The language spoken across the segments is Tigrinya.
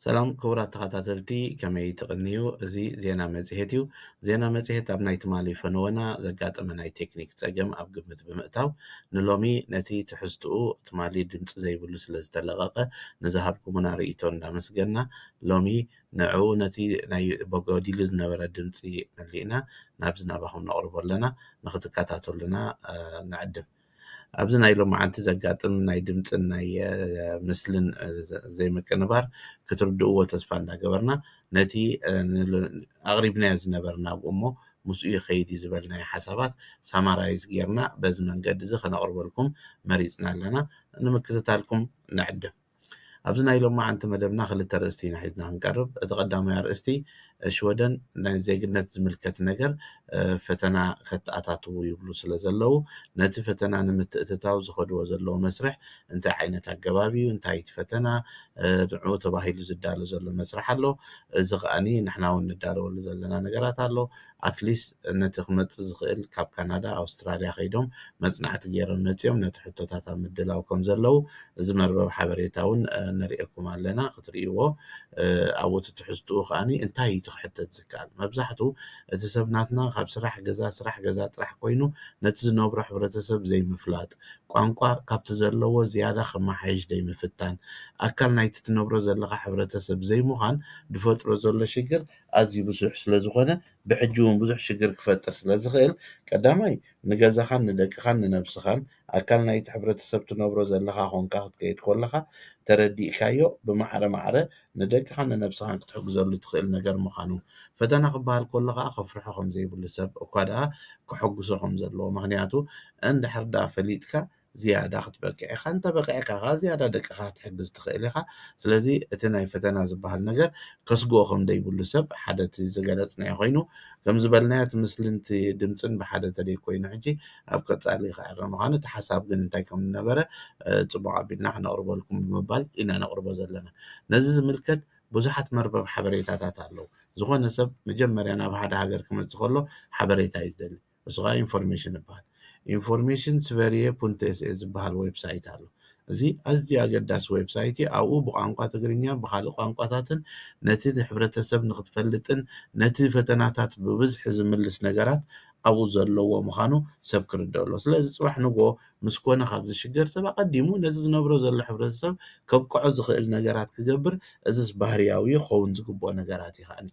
ሰላም ክቡራት ተኸታተልቲ፣ ከመይ ትቕንዩ? እዚ ዜና መጽሔት እዩ። ዜና መጽሔት ኣብ ናይ ትማሊ ፈነወና ዘጋጠመ ናይ ቴክኒክ ጸገም ኣብ ግምት ብምእታው፣ ንሎሚ ነቲ ትሕዝትኡ ትማሊ ድምጺ ዘይብሉ ስለ ዝተለቐቐ፣ ንዝሃብኩሙና ርእይቶ እንዳመስገና፣ ሎሚ ንዕኡ ነቲ ናይ በጎዲሉ ዝነበረ ድምጺ መሊእና ናብዚ ናባኹም ነቕርቦ ኣለና። ንኽትከታተሉና፣ እ፣ ንዕድም። ኣብዚ ናይ ሎማዓንቲ ዘጋጥም ናይ ድምጽን ናይ፣ እ፣ ምስልን፣ እ፣ ዘ-፣ ዘይምቅንባር ክትርድእዎ ተስፋ እንዳገበርና፣ ነቲ፣ እ፣ ንል-፣ ኣቕሪብናዮ ዝነበርና ኣብኡ እሞ ምስኡ ይኸይድ እዩ ዝበልናዮ ሓሳባት ሳማራይዝ ጌርና በዚ መንገዲ እዚ ከነቕርበልኩም መሪጽና ኣለና። ንምክትታልኩም ንዕድም። ኣብዚ ናይ ሎማዓንቲ መደብና ክልተ ኣርእስቲ ኢና ሒዝና ክንቀርብ። እቲ ቀዳማይ ኣርእስቲ፣ ሽወደን ናይ ዜግነት ዝምልከት ነገር፣ እ፣ ፈተና ከተኣታትዉ ይብሉ ስለ ዘለዉ፣ ነቲ ፈተና ንምትእትታው ዝኸድዎ ዘለዉ መስርሕ እንታይ ዓይነት ኣገባብ እዩ? እንታይ እቲ ፈተና? እ፣ ንዕኡ ተባሂሉ ዝዳሎ ዘሎ መስርሕ ኣሎ። እዚ ከኣኒ ንሕና እውን ንዳለወሉ ዘለና ነገራት ኣሎ። ኣትሊስት ነቲ ክመጽእ ዝኽእል ካብ ካናዳ፣ ኣውስትራልያ ከይዶም መጽናዕቲ ገይሮም መጺኦም ነቲ ሕቶታት ኣብ ምድላው ከም ዘለዉ እዚ መርበብ ሓበሬታ እውን፣ እ፣ ነርእየኩም ኣለና ክትርእይዎ። እ፣ ኣብኡ እቲ ትሕዝትኡ ከኣኒ እንታይ እዩ እቲ ክሕተት ዝከኣል? መብዛሕትኡ እቲ ሰብ ናትና ካብ ስራሕ ገዛ፣ ስራሕ ገዛ ጥራሕ ኮይኑ ነቲ ዝነብሮ ሕብረተሰብ ዘይምፍላጥ፣ ቋንቋ ካብቲ ዘለዎ ዝያዳ ከመሓይሽ ዘይምፍታን፣ ኣካል ናይቲ ትነብሮ ዘለኻ ሕብረተሰብ ዘይምዃን ዝፈጥሮ ዘሎ ሽግር ኣዝዩ ብዙሕ ስለ ዝኾነ፣ ብሕጂ እውን ብዙሕ ሽግር ክፈጥር ስለ ዝኽእል፣ ቀዳማይ ንገዛኻን ንደቅኻን ንነብስኻን ኣካል ናይቲ ሕብረተሰብ ትነብሮ ዘለኻ ኾንካ ክትከይድ ከለኻ ተረዲእካዮ ብማዕረ ማዕረ ንደቅኻን ንነብስኻን ክትሕግዘሉ ትኽእል ነገር ምዃኑ፣ ፈተና ክበሃል ከሎ ኸዓ ከፍርሖ ከም ዘይብሉ ሰብ እኳ ደኣ ከሐጉሶ ከም ዘለዎ። ምኽንያቱ እንድሕር ደኣ ፈሊጥካ ዝያዳ ክትበቅዕ ኢኻ። እንተ በቂዕካ ኸዓ ዝያዳ ደቅኻ ክትሕግዝ ትኽእል ኢኻ። ስለዚ እቲ ናይ ፈተና ዝበሃል ነገር ከስግኦ ከም ዘይብሉ ሰብ ሓደ እቲ ዝገለጽናዮ ኮይኑ፣ ከም ዝበልናዮ እቲ ምስልን እቲ ድምጽን ብሓደ ተደይ ኮይኑ ሕጂ ኣብ ቀጻሊ ክዕረ ምዃኑ፣ እቲ ሓሳብ ግን እንታይ ከም ዝነበረ፣ እ፣ ጽቡቕ ኣቢልና ክነቕርበልኩም ብምባል ኢና ነቕርቦ ዘለና። ነዚ ዝምልከት ብዙሓት መርበብ ሓበሬታታት ኣለዉ። ዝኾነ ሰብ መጀመርያ ናብ ሓደ ሃገር ክመጽእ ከሎ ሓበሬታ እዩ ዝደሊ። እሱ ኸዓ ኢንፎርሜሽን ይበሃል። ኢንፎርሜሽን ስቨሪየ ፑንት ኤስ ኤ ዝበሃል ዌብሳይት ኣሎ። እዚ ኣዝዩ ኣገዳሲ ዌብሳይት እዩ። ኣብኡ ብቋንቋ ትግርኛ፣ ብኻልእ ቋንቋታትን ነቲ ንሕብረተሰብ ንኽትፈልጥን ነቲ ፈተናታት ብብዝሒ ዝምልስ ነገራት ኣብኡ ዘለዎ ምዃኑ ሰብ ክርድእ ኣሎ። ስለዚ ጽባሕ ንግሆ ምስ ኮነ ካብ ዝሽገር ሰብ ኣቐዲሙ ነቲ ዝነብሮ ዘሎ ሕብረተሰብ ከብቅዖ ዝኽእል ነገራት ክገብር፣ እዚስ ባህርያዊ ክኸውን ዝግብኦ ነገራት እዩ ከኣኒ።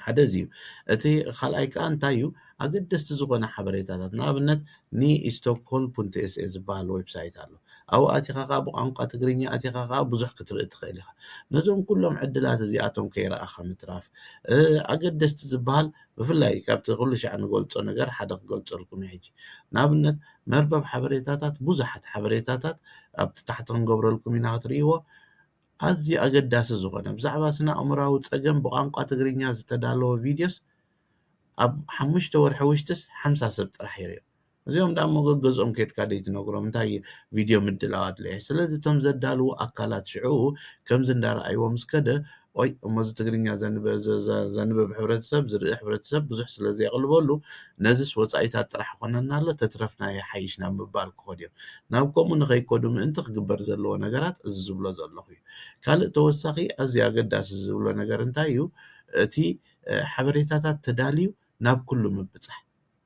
ሓደ እዚ እዩ። እቲ ካልኣይ ከኣ እንታይ እዩ? ኣገደስቲ ዝኾነ ሓበሬታታት፣ ንኣብነት ኒ ስቶክሆልም ፑንት ኤስ ኤ ዝበሃል ዌብሳይት ኣሎ። ኣብኡ ኣቲኻ ከኣ ብቋንቋ ትግርኛ ኣቲኻ ከኣ ብዙሕ ክትርኢ ትኽእል ኢኻ። ነዞም ኩሎም ዕድላት እዚኣቶም ከይረኣኻ ምትራፍ፣ እ፣ ኣገደስቲ ዝበሃል ብፍላይ ካብቲ ኩሉ ሻዕ ንገልጾ ነገር ሓደ ክገልጸልኩም እየ ሕጂ። ንኣብነት መርበብ ሓበሬታታት ብዙሓት ሓበሬታታት ኣብቲ ታሕቲ ክንገብረልኩም ኢና ክትርእይዎ። ኣዝዩ ኣገዳሲ ዝኾነ ብዛዕባ ስነ ኣእምራዊ ጸገም ብቋንቋ ትግርኛ ዝተዳለወ ቪድዮስ ኣብ ሓሙሽተ ወርሒ ውሽጥስ ሓምሳ ሰብ ጥራሕ ይርእዮ። እዚኦም ደኣ እሞ ገገዝኦም ኬድካ ደይትነግሮም፣ እንታይ ቪድዮ ምድላው ኣድለየ? ስለዚ እቶም ዘዳልዉ ኣካላት ሽዑ ከምዚ እንዳረኣይዎ ምስ ከደ፣ ኦይ፣ እሞ እዚ ትግርኛ ዘንበ-፣ ዘ-፣ ዘ-፣ ዘንብብ ሕብረተሰብ፣ ዝርኢ ሕብረተሰብ ብዙሕ ስለ ዘየቕልበሉ፣ ነዚስ ወጻኢታት ጥራሕ ይኾነና ኣሎ፣ ተትረፍና ይሓይሽ ናብ ምባል ክኸዱ እዮም። ናብ ከምኡ ንኸይከዱ ምእንቲ ክግበር ዘለዎ ነገራት እዚ ዝብሎ ዘለኹ እዩ። ካልእ ተወሳኺ ኣዝዩ ኣገዳሲ ዝብሎ ነገር እንታይ እዩ? እቲ፣ እ፣ ሓበሬታታት ተዳልዩ ናብ ኩሉ ምብጻሕ።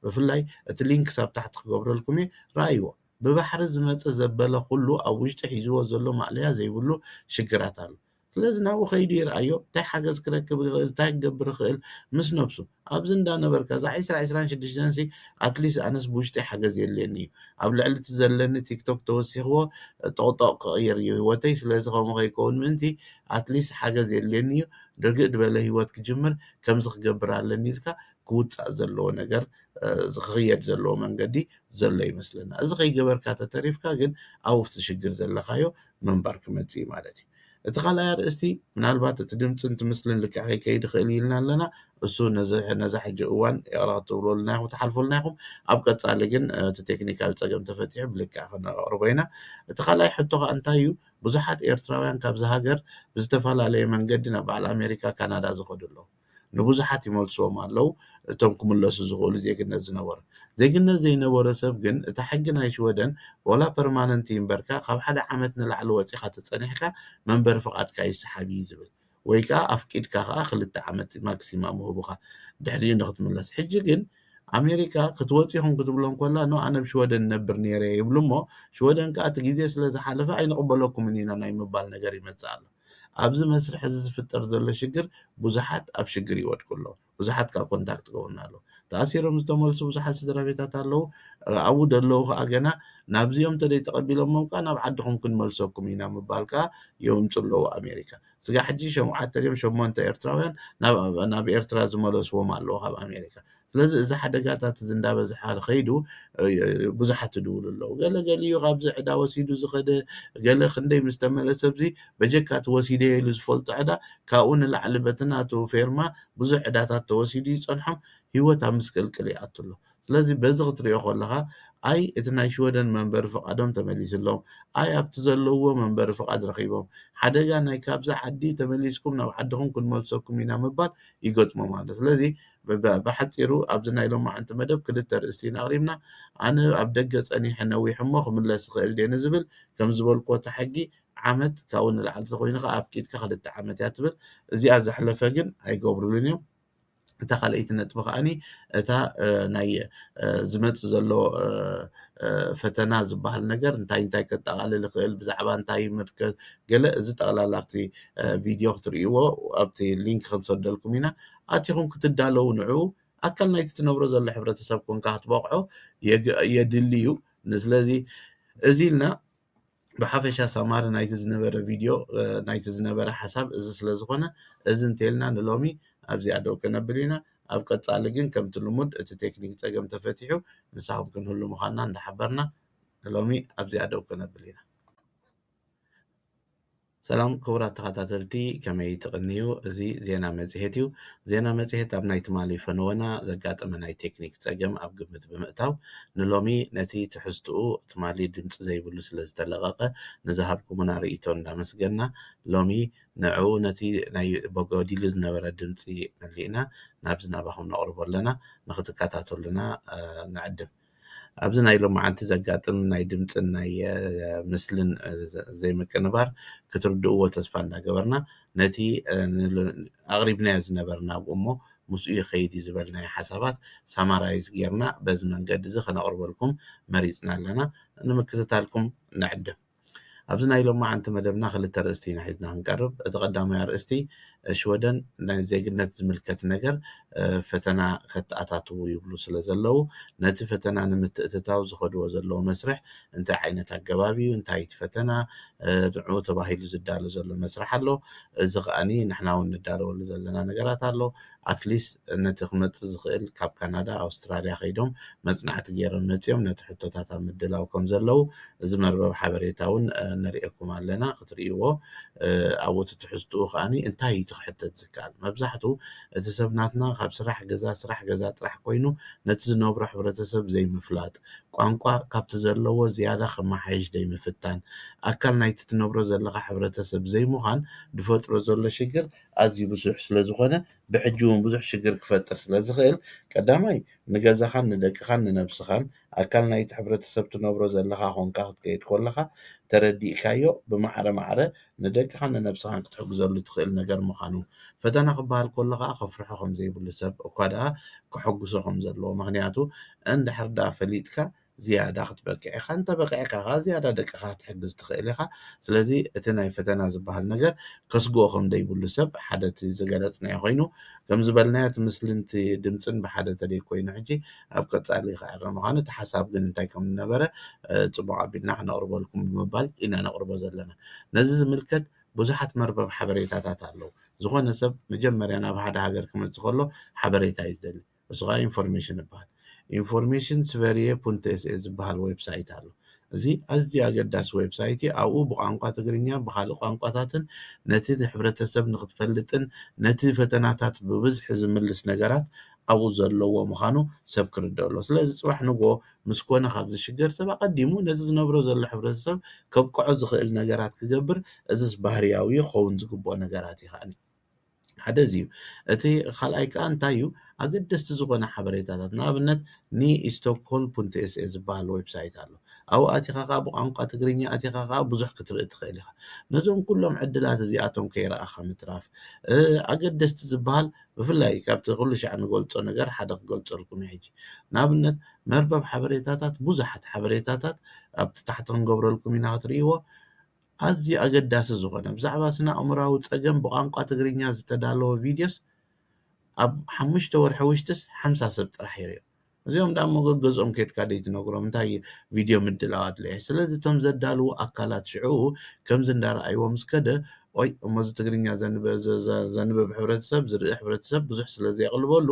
ብፍላይ እቲ ሊንክስ ኣብ ታሕቲ ክገብረልኩም እየ፣ ረኣይዎ። ብባሕሪ ዝመጸ ዘበለ ኩሉ ኣብ ውሽጢ ሒዝዎ ዘሎ ማእለያ ዘይብሉ ሽግራት ኣሎ። ስለዚ ናብኡ ከይዱ ይርኣዮ፣ እንታይ ሓገዝ ክረክብ ይኽእል፣ እንታይ ክገብር ይኽእል፣ ምስ ነብሱ። ኣብዚ እንዳነበርካ፣ እዛ ዕስራ ዕስራን ሽዱሽተን ሲ፣ ኣትሊስት ኣነስ ብውሽጠይ ሓገዝ የድልየኒ እዩ። ኣብ ልዕሊ እቲ ዘለኒ ቲክቶክ ተወሲኽዎ፣ ጠቕጠቕ ክቕይር እዩ ህይወተይ። ስለዚ ከምኡ ከይከውን ምእንቲ፣ ኣትሊስት ሓገዝ የድልየኒ እዩ። ርግእ ዝበለ ህይወት ክጅምር፣ ከምዚ ክገብር ኣለኒ ኢልካ ክውጻእ ዘለዎ ነገር፣ እ፣ ክኽየድ ዘለዎ መንገዲ ዘሎ ይመስለና። እዚ ከይገበርካ ተተሪፍካ ግን ኣብቲ ሽግር ዘለኻዮ ምንባር ክመጽእ እዩ ማለት እዩ። እቲ ካልኣይ ኣርእስቲ፣ ምናልባት እቲ ድምፅን እቲ ምስልን ልክዕ ከይከይድ ይኽእል ኢልና ኣለና። እሱ ነዚ፣ ነዛ ሕጂ እዋን ይቕረ ክትብለልና ኢኹም፣ ትሓልፉልና ኢኹም። ኣብ ቀጻሊ ግን፣ እ፣ እቲ ቴክኒካዊ ጸገም ተፈቲሑ ብልክዕ ክነቕርቦ ኢና። እቲ ካልኣይ ሕቶ ከኣ እንታይ እዩ? ብዙሓት ኤርትራውያን ካብዚ ሃገር ብዝተፈላለየ መንገዲ ናብ በዓል ኣሜሪካ፣ ካናዳ ዝኸዱ ኣለዉ። ንብዙሓት ይመልስዎም ኣለዉ፣ እቶም ክምለሱ ዝኽእሉ ዜግነት ዝነበሮ። ዜግነት ዘይነበሮ ሰብ ግን፣ እታ ሕጊ ናይ ሽወደን፣ ዋላ ፐርማነንት ይንበርካ፣ ካብ ሓደ ዓመት ንላዕሊ ወጺኻ ተጸኒሕካ፣ መንበሪ ፍቓድካ ይሰሓብ እዩ ዝብል። ወይ ከዓ ኣፍቂድካ ከዓ ክልተ ዓመት ማክሲማም ይህቡኻ፣ ድሕሪኡ ንክትምለስ። ሕጂ ግን ኣሜሪካ ክትወፂ ኢኹም ክትብሎም ከላ፣ ኖ፣ ኣነ ኣብ ሽወደን ነብር ነይረ ይብሉ እሞ፣ ሽወደን ከዓ እቲ ግዜ ስለ ዝሓለፈ ኣይንቕበለኩምን ኢና ናይ ምባል ነገር ይመፅእ ኣሎ። ኣብዚ መስርሕ እዚ ዝፍጠር ዘሎ ሽግር ብዙሓት ኣብ ሽግር ይወድቁ ኣለዉ። ብዙሓት ከዓ ኮንታክት ገብሩና ኣለዉ። ተኣሲሮም ዝተመልሱ ብዙሓት ስድራ ቤታት ኣለዉ። ኣብኡ ዘለዉ ከዓ ገና ናብዚኦም እንተደይ ተቐቢሎሞም ከዓ ናብ ዓድኹም ክንመልሰኩም ኢና ምባል ከዓ የውምፁ ኣለዉ ኣሜሪካ። ስጋ ሕጂ ሸውዓተ ድዮም ሸሞንተ ኤርትራውያን ናብ ኤርትራ ዝመለስዎም ኣለዉ ካብ ኣሜሪካ። ስለዚ እዚ ሓደጋታት እዚ እንዳበዝሓ ከይዱ ብዙሓት ይድውሉ ኣለዉ። ገለ ገሊኡ ካብዚ ዕዳ ወሲዱ ዝኸደ፣ ገለ ክንደይ ምስ ተመለሰ፣ ኣብዚ በጀካ እቲ ወሲደ ኢሉ ዝፈልጦ ዕዳ ካብኡ ንላዕሊ በቲ ናቱ ፌርማ ብዙሕ ዕዳታት ተወሲዱ ይጸንሖም፣ ህይወት ኣብ ምስቅልቅል ይኣቱ ኣሎ። ስለዚ በዚ ክትሪኦ ከለኻ፣ ኣይ እቲ ናይ ሽወደን መንበሪ ፍቓዶም ተመሊስሎም፣ ኣይ ኣብቲ ዘለውዎ መንበሪ ፍቓድ ረኺቦም፣ ሓደጋ ናይ ካብዚ ዓዲ ተመሊስኩም ናብ ዓድኹም ክንመልሰኩም ኢና ምባል ይገጥሞም ኣሎ። ስለዚ ብሓፂሩ ኣብዚ ናይ ሎማዓንቲ መደብ ክልተ ኣርእስቲ ኢና ኣቕሪብና። ኣነ ኣብ ደገ ፀኒሐ ነዊሕ እሞ ክምለስ ይኽእል ድየ ንዝብል፣ ከም ዝበልኩዎ እቲ ሕጊ ዓመት ካብኡ ንላዕሊ ተኮይኑ ከዓ ኣፍቂድካ ክልተ ዓመት እያ ትብል። እዚኣ ዘሕለፈ ግን ኣይገብሩሉን እዮም። እታ ካልኣይቲ ነጥቢ ከዓኒ እታ ናይ ዝመፅእ ዘሎ ፈተና ዝበሃል ነገር እንታይ እንታይ ከጠቓልል ይኽእል፣ ብዛዕባ እንታይ ይምልከት፣ ገለ እዚ ጠቕላላ ኣብቲ ቪድዮ ክትርእይዎ ኣብቲ ሊንክ ክንሰደልኩም ኢና። ኣቲኹም ክትዳለዉ ንዑ። ኣካል ናይቲ ትነብሮ ዘሎ ሕብረተሰብ ኮንካ ክትበቕዖ የድሊ እዩ። ስለዚ እዚ ኢልና ብሓፈሻ ሳማሪ ናይቲ ዝነበረ ቪድዮ ናይቲ ዝነበረ ሓሳብ እዚ ስለ ዝኾነ፣ እዚ እንተልና ንሎሚ ኣብዚኣ ደው ከነብል ኢና። ኣብ ቀጻሊ ግን ከምቲ ልሙድ እቲ ቴክኒክ ጸገም ተፈቲሑ ምሳኹም ክንህሉ ምዃንና እንዳሓበርና ንሎሚ ኣብዚኣ ደው ከነብል ኢና። ሰላም ክቡራት ተኸታተልቲ፣ ከመይ ትቕንዩ? እዚ ዜና መጽሔት እዩ። ዜና መጽሔት ኣብ ናይ ትማሊ ፈነወና ዘጋጠመ ናይ ቴክኒክ ጸገም ኣብ ግምት ብምእታው ንሎሚ ነቲ ትሕዝትኡ ትማሊ ድምጺ ዘይብሉ ስለ ዝተለቐቐ ንዝሃብኩሙና ርእይቶ እንዳመስገና፣ ሎሚ ንዕኡ ነቲ ናይ በጎዲሉ ዝነበረ ድምጺ መሊእና ናብዚ ናባኹም ነቕርቦ ኣለና። ንኽትከታተሉና ንዕድም። ኣብዚ ናይ ሎማዓንቲ ዘጋጥም ናይ ድምጽን ናይ ምስልን ዘይምቅንባር ክትርድእዎ ተስፋ እንዳገበርና፣ ነቲ ኣቕሪብናዮ ዝነበርና ኣብኡ እሞ ምስኡ ይኸይድ እዩ ዝበልናዮ ሓሳባት ሳማራይዝ ጌርና በዚ መንገዲ እዚ ከነቕርበልኩም መሪጽና ኣለና። ንምክትታልኩም ንዕድም። ኣብዚ ናይ ሎማዓንቲ መደብና ክልተ ኣርእስቲ ኢና ሒዝና ክንቀርብ። እቲ ቀዳማይ ኣርእስቲ ሽወደን ናይ ዜግነት ዝምልከት ነገር ፈተና ከተኣታትዉ ይብሉ ስለ ዘለዉ፣ ነቲ ፈተና ንምትእትታው ዝኸድዎ ዘለዉ መስርሕ እንታይ ዓይነት ኣገባብ እዩ፣ እንታይ እቲ ፈተና፣ ንዕኡ ተባሂሉ ዝዳሎ ዘሎ መስርሕ ኣሎ። እዚ ከዓኒ ንሕና እውን ንዳለወሉ ዘለና ነገራት ኣሎ። ኣትሊስት ነቲ ክመጽእ ዝኽእል ካብ ካናዳ፣ ኣውስትራልያ ከይዶም መጽናዕቲ ገይሮም መጺኦም ነቲ ሕቶታት ኣብ ምድላው ከም ዘለዉ እዚ መርበብ ሓበሬታ እውን ነርእየኩም ኣለና ክትርእይዎ። ኣብኡ እቲ ትሕዝትኡ ከዓኒ እንታይ እዩ እቲ ክሕተት ዝከኣል? መብዛሕትኡ እቲ ሰብ ናትና ካብ ስራሕ ገዛ፣ ስራሕ ገዛ ጥራሕ ኮይኑ ነቲ ዝነብሮ ሕብረተሰብ ዘይምፍላጥ፣ ቋንቋ ካብቲ ዘለዎ ዝያዳ ከመሓይሽ ዘይምፍታን፣ ኣካል ናይቲ ትነብሮ ዘለኻ ሕብረተሰብ ዘይምዃን ዝፈጥሮ ዘሎ ሽግር ኣዝዩ ብዙሕ ስለ ዝኾነ ብሕጂ እውን ብዙሕ ሽግር ክፈጥር ስለ ዝኽእል፣ ቀዳማይ ንገዛኻን ንደቅኻን ንነብስኻን ኣካል ናይቲ ሕብረተሰብ ትነብሮ ዘለኻ ኮንካ ክትከይድ ከለኻ ተረዲእካዮ ብማዕረ ማዕረ ንደቅኻን ንነብስኻን ክትሕግዘሉ ትኽእል ነገር ምዃኑ፣ ፈተና ክበሃል ከሎ ከዓ ከፍርሖ ከም ዘይብሉ ሰብ እኳ ደኣ ከሐጉሶ ከም ዘለዎ። ምኽንያቱ እንድሕር ደኣ ፈሊጥካ ዝያዳ ክትበቅዕ ኢኻ። እንተ በቂዕካ ከኣ ዝያዳ ደቅኻ ክትሕግዝ ትኽእል ኢኻ። ስለዚ እቲ ናይ ፈተና ዝበሃል ነገር ከስግኦ ከም ዘይብሉ ሰብ ሓደ እቲ ዝገለጽናዮ ኮይኑ፣ ከም ዝበልናዮ እቲ ምስልን እቲ ድምጽን ብሓደ ተደይ ኮይኑ ሕጂ ኣብ ቀጻሊ ክዕረ ምዃኑ፣ እቲ ሓሳብ ግን እንታይ ከም ዝነበረ ጽቡቕ ኣቢልና ክነቕርበልኩም ብምባል ኢና ነቕርቦ ዘለና። ነዚ ዝምልከት ብዙሓት መርበብ ሓበሬታታት ኣለዉ። ዝኾነ ሰብ መጀመርያ ናብ ሓደ ሃገር ክመጽእ ከሎ ሓበሬታ እዩ ዝደሊ። እሱ ከዓ ኢንፎርሜሽን ይበሃል። ኢንፎርሜሽን ስቨሪየ ፑንት ኤስኤ ዝበሃል ዌብሳይት ኣሎ። እዚ ኣዝዩ ኣገዳሲ ዌብሳይት እዩ። ኣብኡ ብቋንቋ ትግርኛ ብካልእ ቋንቋታትን ነቲ ንሕብረተሰብ ንክትፈልጥን ነቲ ፈተናታት ብብዝሒ ዝምልስ ነገራት ኣብኡ ዘለዎ ምዃኑ ሰብ ክርድኦ ኣሎ። ስለዚ ጽባሕ ንግሆ ምስ ኮነ ካብዚ ሽገር ሰብ ኣቐዲሙ ነዚ ዝነብሮ ዘሎ ሕብረተሰብ ከብቅዖ ዝኽእል ነገራት ክገብር እዚስ ባህርያዊ ክኸውን ዝግብኦ ነገራት እዩ ከዓኒ። ሓደ እዚ እዩ። እቲ ካልኣይ ከኣ እንታይ እዩ? ኣገደስቲ ዝኾነ ሓበሬታታት ንኣብነት ኒ ስቶክሆልም ፑንት ኤስኤ ዝበሃል ዌብሳይት ኣሎ። ኣብኡ ኣቲኻ ከዓ ብቋንቋ ትግርኛ ኣቲኻ ከዓ ብዙሕ ክትርኢ ትኽእል ኢኻ። ነዞም ኩሎም ዕድላት እዚኣቶም ከይረኣኻ ምትራፍ፣ እ፣ ኣገደስቲ ዝበሃል ብፍላይ ካብቲ ኩሉ ሻዕ ንገልጾ ነገር ሓደ ክገልጸልኩም እየ ሕጂ። ንኣብነት መርበብ ሓበሬታታት፣ ብዙሓት ሓበሬታታት ኣብቲ ታሕቲ ክንገብረልኩም ኢና ክትርእይዎ። ኣዝዩ ኣገዳሲ ዝኾነ ብዛዕባ ስነ ኣእምራዊ ጸገም ብቋንቋ ትግርኛ ዝተዳለወ ቪድዮስ ኣብ ሓሙሽተ ወርሒ ውሽጥስ ሓምሳ ሰብ ጥራሕ ይርእዮ። እዚኦም ደኣ እሞ ገገዝኦም ኬድካ ደይ ትነግሮም እንታይ ቪድዮ ምድላው ኣድለየ። ስለዚ እቶም ዘዳልዉ ኣካላት ሽዑ ከምዚ እንዳረኣይዎ ምስ ከደ፣ ኦይ እሞ እዚ ትግርኛ ዘንበ-፣ ዘ-፣ ዘ-፣ ዘንብብ ሕብረተሰብ፣ ዝርኢ ሕብረተሰብ ብዙሕ ስለ ዘየቕልበሉ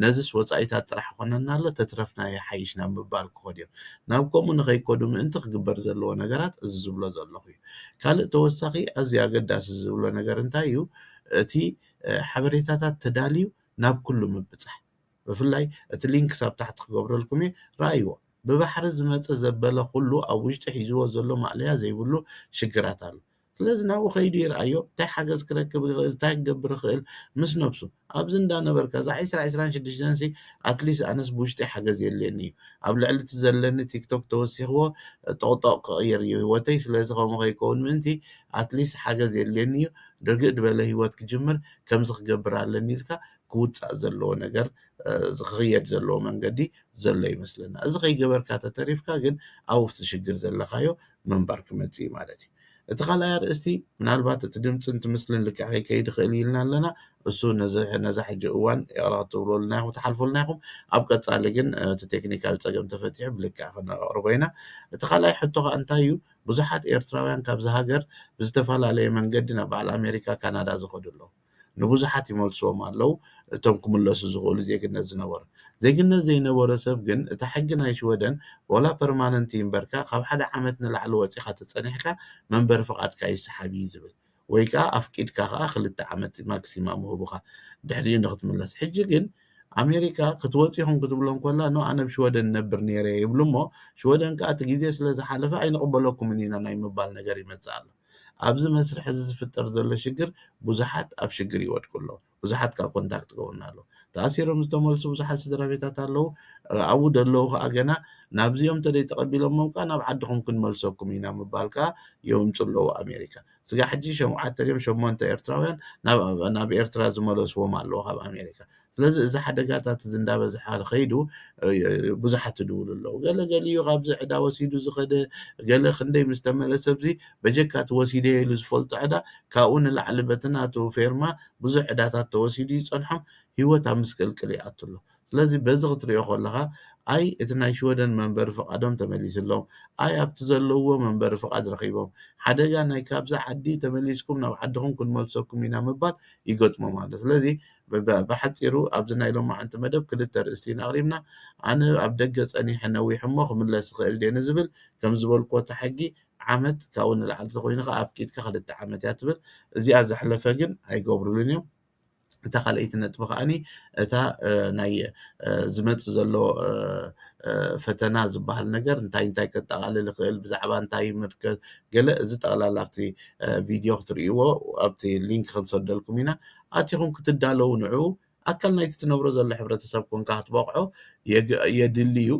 ነዚስ ወጻኢታት ጥራሕ ይኾነና ኣሎ፣ ተትረፍና ይሓይሽ ናብ ምባል ክኸዱ እዮም። ናብ ከምኡ ንኸይከዱ ምእንቲ ክግበር ዘለዎ ነገራት እዚ ዝብሎ ዘለኹ እዩ። ካልእ ተወሳኺ ኣዝዩ ኣገዳሲ ዝብሎ ነገር እንታይ እዩ? እቲ፣ እ፣ ሓበሬታታት ተዳልዩ ናብ ኩሉ ምብጻሕ። ብፍላይ እቲ ሊንክ ክሳብ ታሕቲ ክገብረልኩም እየ፣ ረኣይዎ። ብባሕሪ ዝመጸ ዘበለ ኩሉ ኣብ ውሽጢ ሒዝዎ ዘሎ ማእለያ ዘይብሉ ሽግራት ኣሎ። ስለዚ ናብኡ ከይዱ ይርኣዮ፣ እንታይ ሓገዝ ክረክብ ይኽእል፣ እንታይ ክገብር ይኽእል ምስ ነብሱ። ኣብዚ እንዳነበርካ እዛ ዕስራ ዕስራን ሽዱሽተን ሲ ኣትሊስት ኣነስ ብውሽጢ ሓገዝ የድልየኒ እዩ። ኣብ ልዕሊ እቲ ዘለኒ ቲክቶክ ተወሲኽዎ ጠቕጠቕ ክቕይር እዩ ህይወተይ። ስለዚ ከምኡ ከይከውን ምእንቲ ኣትሊስት ሓገዝ የድልየኒ እዩ። ርግእ ዝበለ ህይወት ክጅምር ከምዚ ክገብር ኣለኒ ኢልካ ክውጻእ ዘለዎ ነገር፣ እ፣ ክኽየድ ዘለዎ መንገዲ ዘሎ ይመስለና። እዚ ከይገበርካ ተተሪፍካ ግን ኣብኡ ኣብቲ ሽግር ዘለኻዮ ምንባር ክመጽእ እዩ ማለት እዩ። እቲ ካልኣይ ኣርእስቲ ምናልባት እቲ ድምፅን እቲ ምስልን ልክዕ ከይከይድ ይኽእል ኢልና ኣለና። እሱ ነዚ፣ ነዛ ሕጂ እዋን ይቕረ ክትብሉልና ኢኹም፣ ትሓልፉልና ኢኹም። ኣብ ቀጻሊ ግን፣ እ፣ እቲ ቴክኒካል ጸገም ተፈቲሑ ብልክዕ ክነቕርቦ ኢና። እቲ ካልኣይ ሕቶ ከኣ እንታይ እዩ? ብዙሓት ኤርትራውያን ካብዚ ሃገር ብዝተፈላለየ መንገዲ ናብ በዓል ኣሜሪካ፣ ካናዳ ዝኸዱ ኣለዉ። ንብዙሓት ይመልስዎም ኣለዉ፣ እቶም ክምለሱ ዝኽእሉ ዜግነት ዝነበሮም። ዜግነት ዘይነበሮ ሰብ ግን እታ ሕጊ ናይ ሽወደን ወላ ፐርማነንት ይንበርካ ካብ ሓደ ዓመት ንላዕሊ ወጺኻ ተጸኒሕካ መንበሪ ፍቓድካ ይሰሓብ እዩ ዝብል። ወይ ከኣ ኣፍቂድካ ከኣ ክልተ ዓመት ማክሲማም ይህቡኻ ድሕሪኡ ንክትምለስ። ሕጂ ግን ኣሜሪካ ክትወጹ ኢኹም ክትብሎም ከላ፣ ኖ ኣነ ኣብ ሽወደን እነብር ነይረ እየ ይብሉ እሞ ሽወደን ከኣ እቲ ግዜ ስለ ዝሓለፈ ኣይንቕበለኩምን ኢና ናይ ምባል ነገር ይመጽእ ኣሎ። ኣብዚ መስርሕ እዚ ዝፍጠር ዘሎ ሽግር ብዙሓት ኣብ ሽግር ይወድቁ ኣለዉ። ብዙሓት ከኣ ኮንታክት ይገብሩና ኣለዉ። ተኣሲሮም ዝተመልሱ ብዙሓት ስድራ ቤታት ኣለዉ። ኣብኡ ዘለዉ ከኣ ገና ናብዚኦም እንተደይ ተቐቢሎሞም ከኣ ናብ ዓድኹም ክንመልሰኩም ኢና ምባል ከኣ የምጹ ኣለዉ ኣሜሪካ። ስጋዕ ሕጂ ሸውዓተ ድዮም ሸሞንተ ኤርትራውያን ናብ፣ ናብ ኤርትራ ዝመለስዎም ኣለዉ ካብ ኣሜሪካ። ስለዚ እዚ ሓደጋታት እዚ እንዳበዝሓ ከይዱ፣ እ፣ ብዙሓት ይድውሉ ኣለዉ። ገለ ገሊኡ ካብዚ ዕዳ ወሲዱ ዝኸደ፣ ገለ ክንደይ ምስ ተመለሰ ኣብዚ በጀካ እቲ ወሲደ ኢሉ ዝፈልጦ ዕዳ ካብኡ ንላዕሊ በቲ ናቱ ፌርማ ብዙሕ ዕዳታት ተወሲዱ ይጸንሖም፣ ህይወት ኣብ ምስቅልቅል ይኣቱ ኣሎ። ስለዚ በዚ ክትሪኦ ከለኻ ኣይ እቲ ናይ ሽወደን መንበሪ ፍቓዶም ተመሊስሎም፣ ኣይ ኣብቲ ዘለውዎ መንበሪ ፍቓድ ረኺቦም፣ ሓደጋ ናይ ካብዛ ዓዲ ተመሊስኩም ናብ ዓድኹም ክንመልሰኩም ኢና ምባል ይገጥሞም ኣሎ። ስለዚ ብ-፣ ብ-፣ ብሓጺሩ ኣብዚ ናይ ሎማዓንቲ መደብ ክልተ ኣርእስቲ ኢና ኣቕሪብና። ኣነ ኣብ ደገ ጸኒሐ ነዊሕ እሞ ክምለስ ይኽእል ድየ ንዝብል ከም ዝበልኩዎ እታ ሕጊ ዓመት ካብኡ ንላዕሊ ተኾይኑ ከኣ ኣፍቂድካ ክልተ ዓመት እያ ትብል። እዚኣ ዘሕለፈ ግን ኣይገብሩሉን እዮም። እታ ካልኣይቲ ነጥቢ ከኣኒ እታ፣ እ፣ ናይ፣ እ፣ ዝመጽእ ዘሎ፣ እ፣ እ፣ ፈተና ዝበሃል ነገር እንታይ እንታይ ከጠቓልል ይኽእል፣ ብዛዕባ እንታይ ይምልከት፣ ገለ እዚ ጠቕላላ ኣብቲ፣ እ፣ ቪድዮ ክትርእይዎ ኣብቲ ሊንክ ክንሰደልኩም ኢና። ኣቲኹም ክትዳለዉ ንዑ። ኣካል ናይቲ ትነብሮ ዘሎ ሕብረተሰብ ኮንካ ክትበቕዖ የግ-፣ የድሊ እዩ።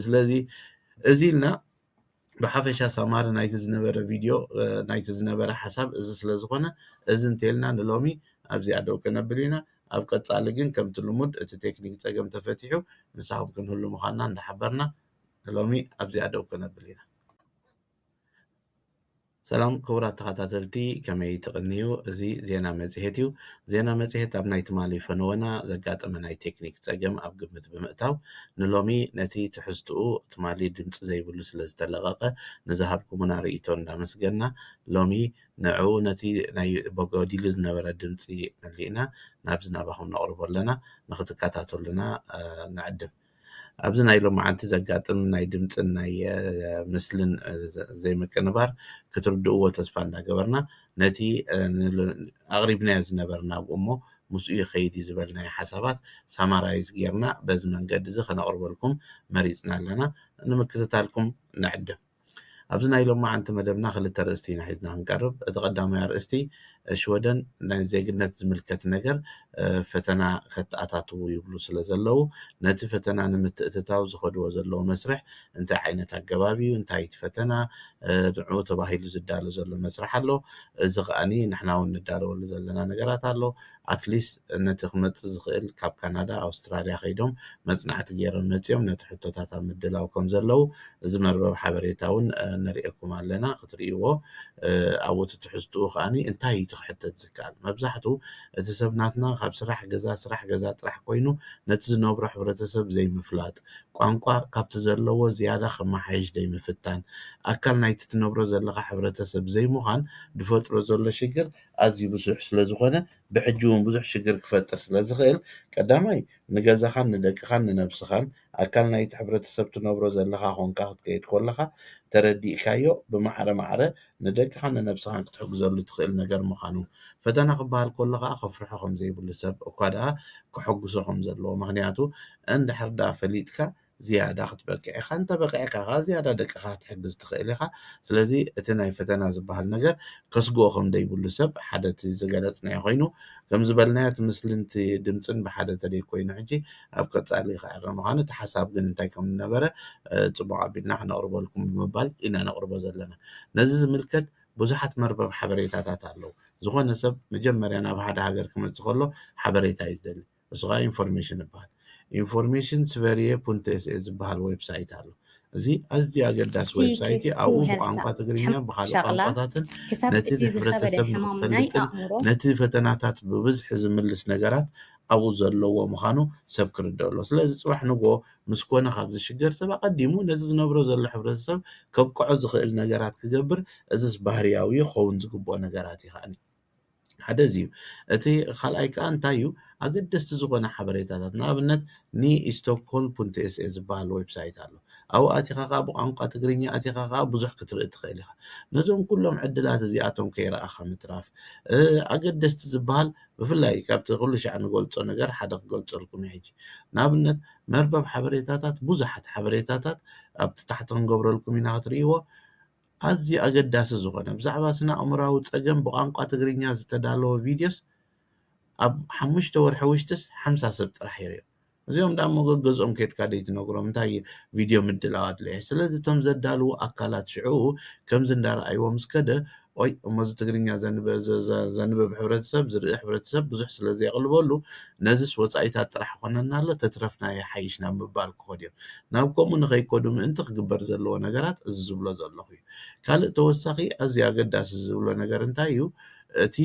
ስለዚ እዚ ኢልና ብሓፈሻ ሳማሪ ናይቲ ዝነበረ ቪድዮ፣ እ፣ ናይቲ ዝነበረ ሓሳብ እዚ ስለ ዝኾነ፣ እዚ እንተልና ንሎሚ ኣብዚኣ ደው ከነብል ኢና። ኣብ ቀጻሊ ግን ከምቲ ልሙድ እቲ ቴክኒክ ጸገም ተፈቲሑ ምሳኹም ክንህሉ ምዃንና እንዳሓበርና ንሎሚ ኣብዚኣ ደው ከነብል ኢና። ሰላም ክቡራት ተኸታተልቲ፣ ከመይ ትቕንዩ? እዚ ዜና መጽሔት እዩ። ዜና መጽሔት ኣብ ናይ ትማሊ ፈነወና ዘጋጠመ ናይ ቴክኒክ ጸገም ኣብ ግምት ብምእታው፣ ንሎሚ ነቲ ትሕዝትኡ ትማሊ ድምጺ ዘይብሉ ስለ ዝተለቐቐ፣ ንዝሃብኩሙና ርእይቶ እንዳመስገና፣ ሎሚ ንዕኡ ነቲ ናይ በጎዲሉ ዝነበረ ድምጺ መሊእና ናብዚ ናባኹም ነቕርቦ ኣለና። ንኽትከታተሉና፣ እ፣ ንዕድም። ኣብዚ ናይ ሎማዓንቲ ዘጋጥም ናይ ድምጽን ናይ፣ እ፣ ምስልን፣ እ፣ ዘ-፣ ዘይምቅንባር ክትርድእዎ ተስፋ እንዳገበርና፣ ነቲ፣ እ፣ ንል-፣ ኣቕሪብናዮ ዝነበርና ኣብኡ እሞ ምስኡ ይኸይድ እዩ ዝበልናዮ ሓሳባት ሳማራይዝ ጌርና በዚ መንገዲ እዚ ከነቕርበልኩም መሪጽና ኣለና። ንምክትታልኩም ንዕድም። ኣብዚ ናይ ሎማዓንቲ መደብና ክልተ ኣርእስቲ ኢና ሒዝና ክንቀርብ። እቲ ቀዳማይ ኣርእስቲ፣ ሽወደን ናይ ዜግነት ዝምልከት ነገር ፈተና ከተኣታትዉ ይብሉ ስለ ዘለዉ፣ ነቲ ፈተና ንምትእትታው ዝኸድዎ ዘለዉ መስርሕ እንታይ ዓይነት ኣገባብ እዩ፣ እንታይ እቲ ፈተና፣ ንዑ ተባሂሉ ዝዳሎ ዘሎ መስርሕ ኣሎ። እዚ ከኣኒ ንሕና እውን ንዳለወሉ ዘለና ነገራት ኣሎ። ኣትሊስት ነቲ ክመጽእ ዝኽእል ካብ ካናዳ፣ ኣውስትራልያ ከይዶም መጽናዕቲ ገይሮም መጺኦም ነቲ ሕቶታት ኣብ ምድላው ከም ዘለዉ እዚ መርበብ ሓበሬታ እውን ነርእየኩም ኣለና ክትርእይዎ። ኣብኡ እቲ ትሕዝትኡ ከኣኒ እንታይ እዩ እቲ ክሕተት ዝከኣል? መብዛሕትኡ እቲ ሰብ ናትና ካብ ስራሕ ገዛ፣ ስራሕ ገዛ ጥራሕ ኮይኑ ነቲ ዝነብሮ ሕብረተሰብ ዘይምፍላጥ፣ ቋንቋ ካብቲ ዘለዎ ዝያዳ ከመሓይሽ ዘይምፍታን፣ ኣካል ናይቲ ትነብሮ ዘለኻ ሕብረተሰብ ዘይምዃን ዝፈጥሮ ዘሎ ሽግር ኣዝዩ ብዙሕ ስለ ዝኾነ ብሕጂ እውን ብዙሕ ሽግር ክፈጥር ስለ ዝኽእል ቀዳማይ ንገዛኻን ንደቅኻን ንነብስኻን ኣካል ናይቲ ሕብረተሰብ ትነብሮ ዘለኻ ኮንካ ክትከይድ ከለኻ ተረዲእካዮ ብማዕረ ማዕረ ንደቅኻን ንነብስኻን ክትሕግዘሉ ትኽእል ነገር ምዃኑ ፈተና ክበሃል ከሎ ከዓ ከፍርሖ ከም ዘይብሉ ሰብ እኳ ደኣ ከሐጉሶ ከም ዘለዎ ምኽንያቱ እንድሕር ደኣ ፈሊጥካ ዝያዳ ክትበቅዕ ኢኻ እንተበቂዕካ ከዓ ዝያዳ ደቅኻ ክትሕግዝ ትኽእል ኢኻ። ስለዚ እቲ ናይ ፈተና ዝበሃል ነገር ከስግኦ ከም ዘይብሉ ሰብ ሓደ እቲ ዝገለፅናዮ ኮይኑ ከም ዝበልናዮ እቲ ምስልን እቲ ድምፅን ብሓደ ተደይ ኮይኑ ሕጂ ኣብ ቀፃሊ ክዕረ ምዃኑ እቲ ሓሳብ ግን እንታይ ከም ዝነበረ ፅቡቕ ኣቢልና ክነቕርበልኩም ብምባል ኢና ነቕርቦ ዘለና። ነዚ ዝምልከት ብዙሓት መርበብ ሓበሬታታት ኣለዉ። ዝኾነ ሰብ መጀመርያ ናብ ሓደ ሃገር ክመፅእ ከሎ ሓበሬታ እዩ ዝደሊ። እሱ ከዓ ኢንፎርሜሽን ይበሃል። ኢንፎርሜሽን ስቨሪየ ፑንት ኤስኤ ዝበሃል ዌብሳይት ኣሎ። እዚ ኣዝዩ ኣገዳሲ ዌብሳይት እዩ። ኣብኡ ብቋንቋ ትግርኛ ብካልእ ቋንቋታትን ነቲ ንሕብረተሰብ ንክትፈልጥን ነቲ ፈተናታት ብብዝሒ ዝምልስ ነገራት ኣብኡ ዘለዎ ምዃኑ ሰብ ክርደእ ኣሎ። ስለዚ ፅባሕ ንጎ ምስ ኮነ ካብዚ ሽገር ሰብ ኣቐዲሙ ነቲ ዝነብሮ ዘሎ ሕብረተሰብ ከብቅዖ ዝኽእል ነገራት ክገብር እዚስ ባህርያዊ ክኸውን ዝግብኦ ነገራት እዩ። ሓደ እዚ እዩ። እቲ ካልኣይ ከዓ እንታይ እዩ? ኣገደስቲ ዝኾነ ሓበሬታታት ንኣብነት ኒ ስቶክሆልም ፑንት ኤስኤ ዝበሃል ዌብሳይት ኣሎ። ኣብኡ ኣቲኻ ከዓ ብቋንቋ ትግርኛ ኣቲኻ ከዓ ብዙሕ ክትርኢ ትኽእል ኢኻ። ነዞም ኩሎም ዕድላት እዚኣቶም ከይረኣኻ ምትራፍ ኣገደስቲ ዝበሃል ብፍላይ ካብቲ ኩሉ ሻዕ ንገልፆ ነገር ሓደ ክገልፀልኩም እዩ። ሕጂ ንኣብነት መርበብ ሓበሬታታት ብዙሓት ሓበሬታታት ኣብቲ ታሕቲ ክንገብረልኩም ኢና ክትርእይዎ ኣዝዩ ኣገዳሲ ዝኾነ ብዛዕባ ስነ ኣእምራዊ ጸገም ብቋንቋ ትግርኛ ዝተዳለወ ቪድዮስ ኣብ ሓሙሽተ ወርሒ ውሽጥስ ሓምሳ ሰብ ጥራሕ ይርእዮ። እዚኦም ደኣ መጎ ገዝኦም ከድካ ደይ ትነግሮም እንታይ ቪድዮ ምድላው ኣድለየ። ስለዚ እቶም ዘዳልዉ ኣካላት ሽዑ ከምዚ እንዳረኣይዎ ምስ ከደ ኦይ እሞዚ ትግርኛ ዘንበብ ሕብረተሰብ ዝርኢ ሕብረተሰብ ብዙሕ ስለ ዘየቕልበሉ ነዚስ ወፃኢታት ጥራሕ ኮነና ኣሎ ተትረፍና ይሓይሽ ናብ ምባል ክኸዱ እዮም። ናብ ከምኡ ንኸይከዱ ምእንቲ ክግበር ዘለዎ ነገራት እዚ ዝብሎ ዘለኹ እዩ። ካልእ ተወሳኺ ኣዝዩ ኣገዳሲ ዝብሎ ነገር እንታይ እዩ? እቲ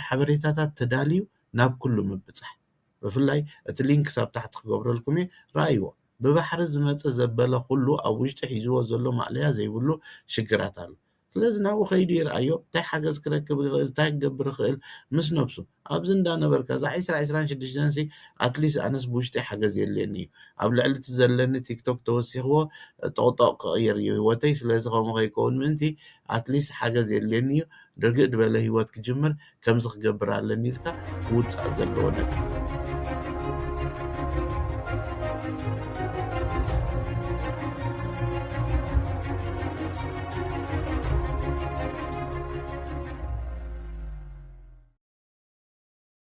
ሓበሬታታት ተዳልዩ ናብ ኩሉ ምብፃሕ። ብፍላይ እቲ ሊንክስ ኣብ ታሕቲ ክገብረልኩም እየ፣ ረኣይዎ። ብባሕሪ ዝመፀ ዘበለ ኩሉ ኣብ ውሽጢ ሒዝዎ ዘሎ ማእለያ ዘይብሉ ሽግራት ኣሎ። ስለዚ ናብኡ ከይዱ ይርኣዮ፣ እንታይ ሓገዝ ክረክብ ይኽእል፣ እንታይ ክገብር ይኽእል ምስ ነብሱ ኣብዚ እንዳነበርካ እዛ ዒስራ ዒስራን ሽዱሽተን ሲ ኣትሊስት ኣነስ ብውሽጢ ሓገዝ የድልየኒ እዩ ኣብ ልዕሊ እቲ ዘለኒ ቲክቶክ ተወሲኽዎ ጠቕጠቕ ክቕይር እዩ ህይወተይ ስለዚ ከምኡ ከይከውን ምእንቲ ኣትሊስት ሓገዝ የድልየኒ እዩ ርግእ ዝበለ ህይወት ክጅምር ከምዚ ክገብር ኣለኒ ኢልካ ክውፃእ ዘለዎ ነገር